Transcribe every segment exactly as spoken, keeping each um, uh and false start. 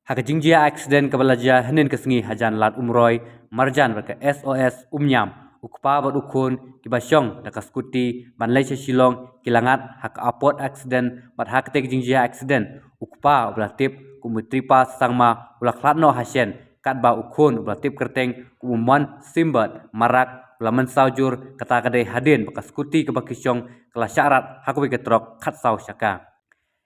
Ha ka jingjia aksiden kaba la jia hynnin ka sngi hajan Lad Umroi, marjan bad ka S O S Umniam, u kpa bad u khun kiba shong da ka skuti ban leit sha Shillong ki la ngat ha ka apot aksiden. Bad ha katei ka jingjia aksiden, u kpa uba la tip kum u Tripa Sangma u la khlad noh ha shen, katba u khun uba la tip kyrteng kum u Mon Simbad Marak u la mynsaw jur. Kata ka dei hadien ba ka skuti kaba ki shong ka la shah rat ha kawei ka trok khatsaw shaka.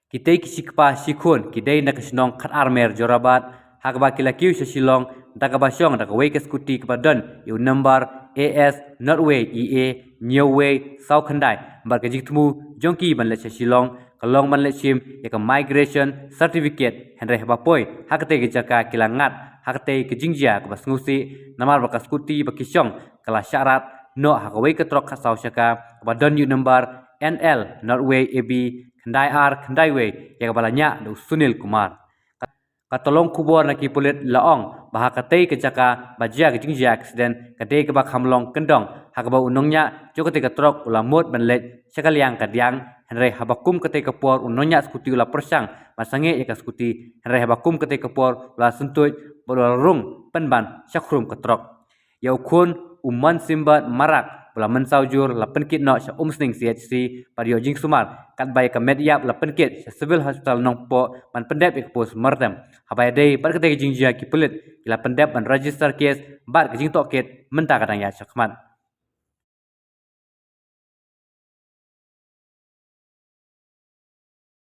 Kitei ki shi kpa shi khun ki dei na ka shnong Khatar Mer Jorabat, ha kaba ki la kiew sha Shillong da kaba shong da kawei ka skuti kaba don ïa u number A S not wei E A hynñiew wei saw khyndai. Bad ka jingthmu jong ki ban leit sha Shillong ka long ban leit shim ïa ka migration certificate, hynrei haba poi ha katei ka jaka ki la ngat ha katei ka jingjia kaba sngewsih, namar ba ka skuti ba ki shong ka la shah rat noh ha kawei ka trok khatsaw shaka kaba don ïa u number N L not wei A B khyndai ar khyndai wei, ïa kaba la ñiah da u Sunil Kumar. Ka tnat khubor na ki pulit la ong ba ha katei ka jaka ba jia ka jingjia aksiden ka dei kaba kham long kyndong, ha kaba u nongñiah jong katei ka trok u la mut ban leit sha ka liang ka diang, hynrei haba kum katei ka por u nongñiah skuti u la pyrshang ban sangeh ïa ka skuti, hynrei haba kum katei ka por u la syntuid bad u la rung pynban sha khrum ka trok. Ïa u khun u Mon Simbad Marak ba la mynsaw jur la pynkit noh sha Umsning C H C bad ïoh jingsumar, katba ïa ka met ïap la pynkit sha Civil Hospital Nongpoh ban pyndep ïa ka post mortem. Haba ïadei bad katei ka jingjia ki pulit ki la pyndep ban register case bad ka jingtohkit mynta ka dang ïaid shakhmat.